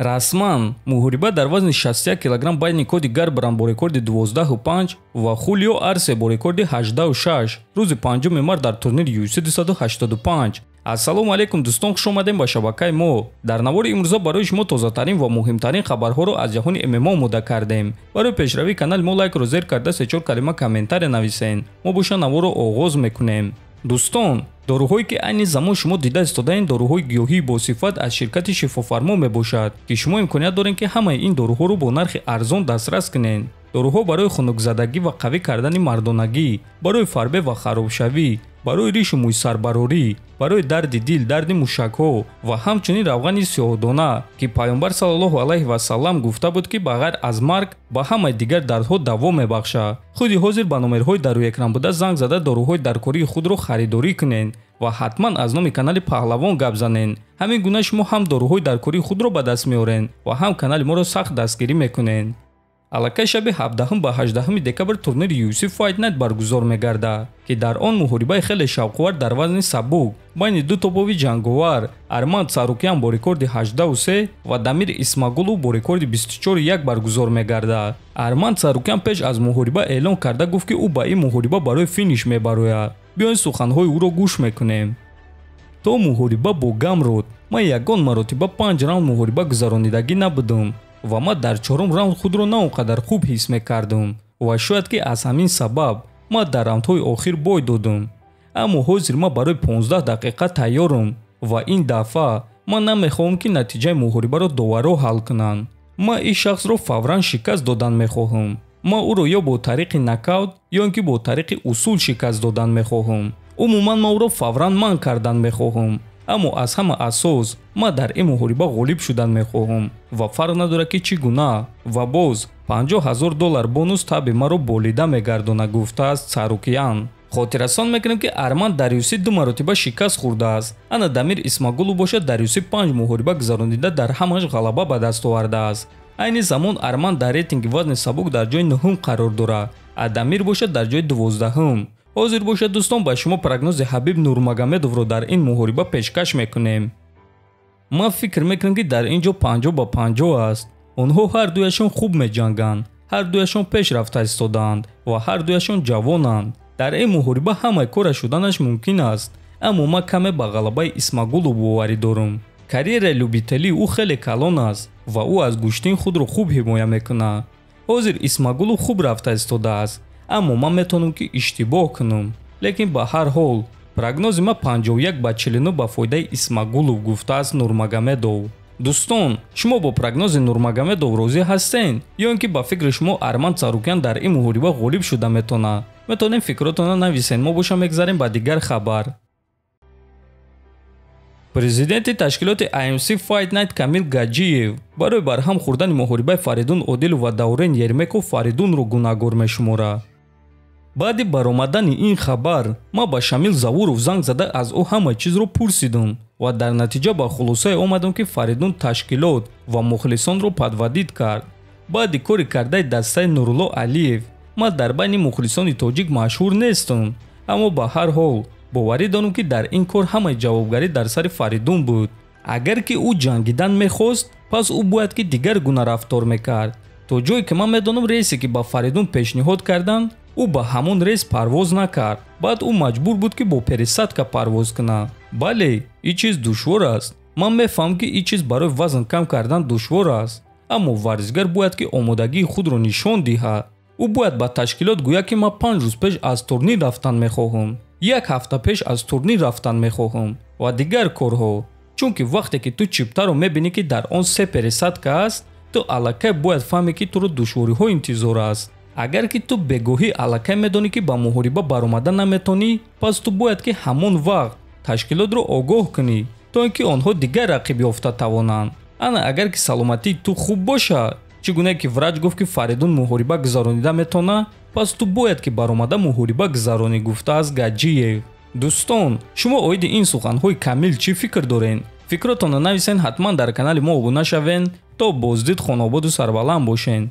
Расман муҳориба дар вазни 61 кг байни Коди Гарбранд бо рекорди 12,5 ва Хулио Арсе бо рекорди 18,6 рӯзи 5 март дар турнири UFC 285. Ассалому алайкум дӯстон, хуш омадем ба шабакаи мо. Дар навори имрӯза барои шумо тозатарин ва муҳимтарин хабарҳоро аз ҷаҳони ММА омода кардем. Барои пешравии канали мо лайкро зер карда 3-4 калима комментария нависен. Мо боша наворро оғоз мекунем. Дӯстон, доруҳое ки айни замон шумо дида истодаен доруҳои гиёҳии босифат аз ширкати Шифофармо мебошад, ки шумо имконият доред, ки ҳамаи ин доруҳоро бо нархи арзон дастрас кунед. Доруҳо барои хунукзадагӣ ва қавӣ кардани мардонагӣ, барои фарбе ва харобшавӣ, барои ришу мӯйсарбарорӣ, барои дарди дил, дарди мушакҳо ва ҳамчунин равғани сиёҳдона, ки Пайғамбар саллаллоҳу алайҳи васаллам гуфта буд, ки ба ғайр аз марг ба ҳамаи дигар дардҳо даво мебахшад. Худи ҳозир ба номерҳои дар рӯи экран буда занг зада доруҳои даркории худро харидорӣ кунед ва ҳатман аз номи канали Паҳлавон гап занед. Ҳамин гуна шумо ҳам доруҳои даркории худро ба даст меоред ва ҳам канали моро сахт дастгирӣ мекунед. Аллакай шаби 17 ба 18 декабр турнири UFC Fight Night баргузор мегардад, ки дар он муҳорибаи хеле шавқовар дар вазни сабук байни ду топови ҷанговар Арман Царукян бо рекорди 18,3 ва Дамир Исмагулов бо рекорди 24,1 баргузор мегардад. Арман Царукян пеш аз муҳориба эълон карда гуфт, ки ӯ ба ин муҳориба барои финиш мебарояд. Биёед суханҳои ӯро гӯш мекунем. То муҳориба бо Гамрот ман ягон маротиба 5 раунд муҳориба гузаронидагӣ набудам ва ман дар 4-ум раунд худро на он қадар хуб ҳис мекардам ва шояд ки аз ҳамин сабаб ман дар раундҳои охир бой додам. Аммо ҳозир ман барои 15 дақиқа тайёрам ва ин дафъа ман намехоҳам, ки натиҷаи муҳорибаро доварҳо ҳал кунанд. Ман ин шахсро фавран шикаст додан мехоҳам. Ман ӯро ё бо тариқи нокаут, ё ин ки бо тариқи усул шикаст додан мехоҳам. Умуман ман ӯро фавран манъ кардан мехоҳам. Аммо аз ҳама асос ман дар ин муҳориба ғолиб шудан мехоҳам ва фарқ надорад, ки чӣ гуна. Ва боз $50,000 бонус таби маро болида мегардонад, гуфтааст Царукян. Хотиррасон мекунем, ки Арман дар UFC 2 маротиба шикаст хӯрдааст. Ана Дамир Исмагулов бошад дар UFC 5 муҳориба гузаронида дар ҳамааш ғалаба ба даст овардааст. Айни замон Арман дар рейтинги вазни сабук дар ҷои 9-ум қарор дорад, а Дамир бошад дар ҷои 12-ум. Ҳозир бошад дӯстон, ба шумо прогнози Ҳабиб Нурмагомедовро дар ин муҳориба пешкаш мекунем. Ман фикр мекунам, ки дар ин ҷо 50-50 аст. Онҳо ҳар дуяшон хуб меҷанганд, ҳар дуяшон пеш рафта истодаанд ва ҳар дуяшон ҷавонанд. Дар ин муҳориба ҳамаи кора шуданаш мумкин аст, аммо ман каме ба ғалабаи Исмагулов боварӣ дорам. Карьераи любителии ӯ хеле калон аст ва ӯ аз гӯштин худро хуб ҳимоя мекунад. Ҳозир Исмагулов хуб рафта истодааст, аммо ман метавонам, ки иштибоҳ кунам. Лекин ба ҳар ҳол прогнози ман 51-49 ба фоидаи Исмагулов, гуфтааст Нурмагомедов. Дӯстон, шумо бо прогнози Нурмагомедов розӣ ҳастед ё ин ки ба фикри шумо Арман Царукян дар ин муҳориба ғолиб шуда метавонад? Метавонем фикротонро нависед, мо боша мегзарем ба дигар хабар. Президенти ташкилоти IMC Fight Night Камил Гаджиев барои барҳам хӯрдани муҳорибаи Фаридун Одилов ва Даврен Ермеков Фаридунро гунаҳгор мешуморад. Баъди баромадани ин хабар ман ба Шамил Завуров занг зада аз ӯ ҳама чизро пурсидам ва дар натиҷа ба хулосае омадам, ки Фаридун ташкилот ва мухлисонро подводить кард. Баъди кори кардаи дастаи Нурулло Алиев ман дар байни мухлисони тоҷик машҳур нестам, аммо ба ҳар ҳол боварӣ дорам, ки дар ин кор ҳамаи ҷавобгарӣ дар сари Фаридун буд. Агар ки ӯ ҷангидан мехост, пас ӯ бояд ки дигар гуна рафтор мекард. То ҷое ки ман медонам, рейсе ки ба Фаридун пешниҳод карданд, ӯ ба ҳамон рейс парвоз накард. Баъд ӯ маҷбур буд, ки бо пересадка парвоз кунад. Бале, ин чиз душвор аст. Ман мефаҳмам, ки ин чиз барои вазн кам кардан душвор аст, аммо варзишгар бояд ки омодагии худро нишон диҳад. Ӯ бояд ба ташкилот гӯяд, ки ман 5 рӯз пеш аз турнир рафтан мехоҳам, як ҳафта пеш аз турнир рафтан мехоҳам ва дигар корҳо. Чунки вақте ки ту чиптаро мебинӣ, ки дар он 3 пересадка аст, ту аллакай бояд фаҳмӣ, ки туро душвориҳо интизор аст. Агар ки ту бегоҳӣ аллакай медонӣ, ки ба муҳориба баромада наметонӣ, пас ту бояд ки ҳамон вақт ташкилотро огоҳ кунӣ, то ин ки онҳо дигар рақиб ёфта тавонанд. Ана агар ки саломатии ту хуб бошад, чӣ гуна ки врач гуфт, ки Фаридун муҳориба гузаронида метавонад, пас ту бояд ки баромада муҳориба гузаронӣ, гуфтааст Гаджиев. Дӯстон, шумо оиди ин суханҳои Камил чӣ фикр доред? Фикротонро нависен, ҳатман дар канали мо обуна шавен, то боздид хонободу сарбаланд бошен.